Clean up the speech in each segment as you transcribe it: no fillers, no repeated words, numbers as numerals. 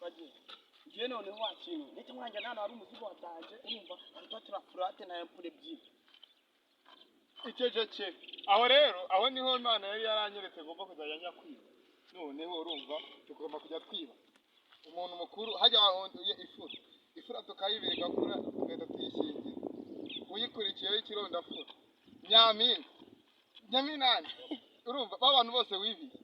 Twagiye. Ngiye noneho wakintu ndetse mwanjye nta hari umuzigo watanje, urumva, arutatira furate na ampure ebyiri. Iceceke aho rero, aho niho Imana yari yaranyeretse ngomba kuzajya njya kwiba. Noneho urumva, tugomba kujya twiba umuntu mukuru hajya wahonduye ifura, ifura tukayibika, igakura, tugahita tuyishingira uyikurikiyeho ikirondafura, nyampinga, nyaminani. Urumva, ba bantu bose wibiye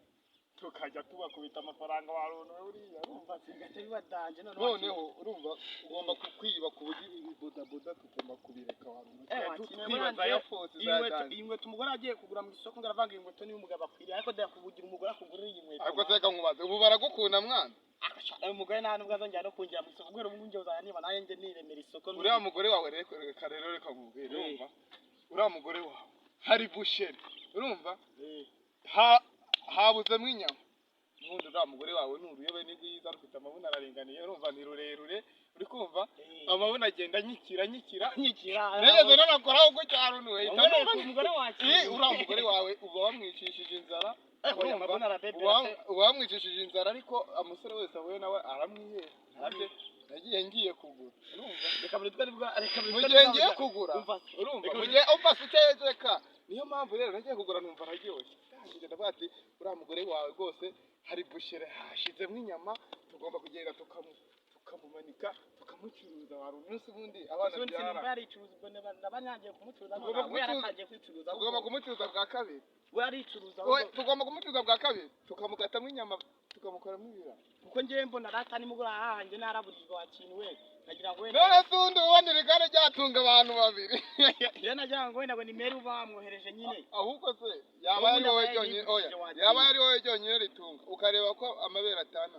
tukajya tubakubita amafaranga waruntu uriya, urumva? Urumva, singahita biba danger noneho. Noneho urumva, ugomba kukwiba ku buryo ibi bodaboda tugomba kubireka waruntu. Wakintu. Twiba za ya force Iyi za nkweto, danger. iyi nkweto umugore agiye kugura mu isoko, ngo aravanga iyi nkweto niyo umugabo akwiriye, ariko dore kugira umugore akugurira iyi nkweto. Ariko se reka nkubaze, ubu baragukunda mwana? Uyu mugore nta nubwo azongera no kunjira mu isoko guhera ubu ngubu, uzajya niba nanjye njye niremera isoko. Uriya mugore wawe reka, reka rero, reka nkubwire. Urumva, uriya mugore wawe hari boucherie, urumva, habuzemo inyama. N'ubundi uriya mugore wawe ni uruyobe, ni rwiza, rufite amabuno araringaniye, urumva, ni rurerure, uri kumva? Amabuno agenda anyikira, anyikira. Nyikira. Nigeze nanakoraho gutya haruntu uhita Umugore, umugore wakira. Uriya mugore wawe uba wamwicishije inzara. Oya, Urumva? amabuno arabebera se. Uba wamwicishije inzara, ariko umusore wese ahuye nawe aramwihera. Nanjye nagiye ngiye kugura, urumva? Reka buri twari reka buri Mu twari gihe bwa ngiye kugura, Umva se. urumva, Reka mu buri gihe umva se uceceka, niyo mpamvu rero nagiye kugura numva araryoshye. Ndangije ndavuga ati: "Uriya mugore wawe rwose hari boucherie hashizemo inyama, tugomba kugenda tukamumanika, tukamucuruza." Wari umunsi ubundi abana Ubundi sinumva byara yaricuruza, ubwo ndaba nyangiye kumucuruza. Tugomba we kumucuruza. Yaratangiye kwicuruza. Tugomba kumucuruza bwa kabiri. We aricuruza. Oya, Ahubwo. Tugomba kumucuruza bwa kabiri, tukamukatamo inyama, tukamukoramo ibirayi. Kuko njyewe mbona rata nimugoroba hahanjye naraburirwa wa kintu we, nkagira ngo wenda None se undi ubona iri gare ryatunga abantu babiri? Njyewe nagira ngo wenda ngo ni Meri uba wamwohereje nyine. Ahubwo se yaba ari Ubundi wowe aba ryonyine? Oya, yarigurishije wakira. yaba ari wowe ryonyine ritunga, ukareba ko amabere atana.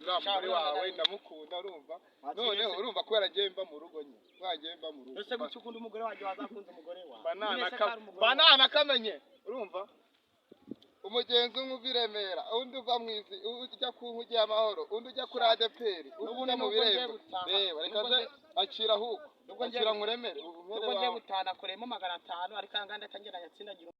Uriya mugore wawe ndamukunda, urumva? Wakiriye Noneho se? urumva, kubera ngiye mba mu rugo nyine, kubera ngiye mba mu rugo. Ese gutyo ukunda umugore wanjye, wazakunze umugore wawe? Banana Nyine se ka ko ari umugore wawe. banana kamenye, urumva, umugenzi umwe uva i Remera, undi uva mu isi ujya ku Nkugi y'Amahoro, undi ujya kuri ADEPR, undi N'ubundi ujya mu nubwo ngiye Birembo. gutaha, Reba, reka nubwo nze akira ahubwo nubwo ngiye akira nkuremere ubu Nubwo ngiye gutaha nakoreyemo 500, ariko aya ngaya ndatangira yatsindagira.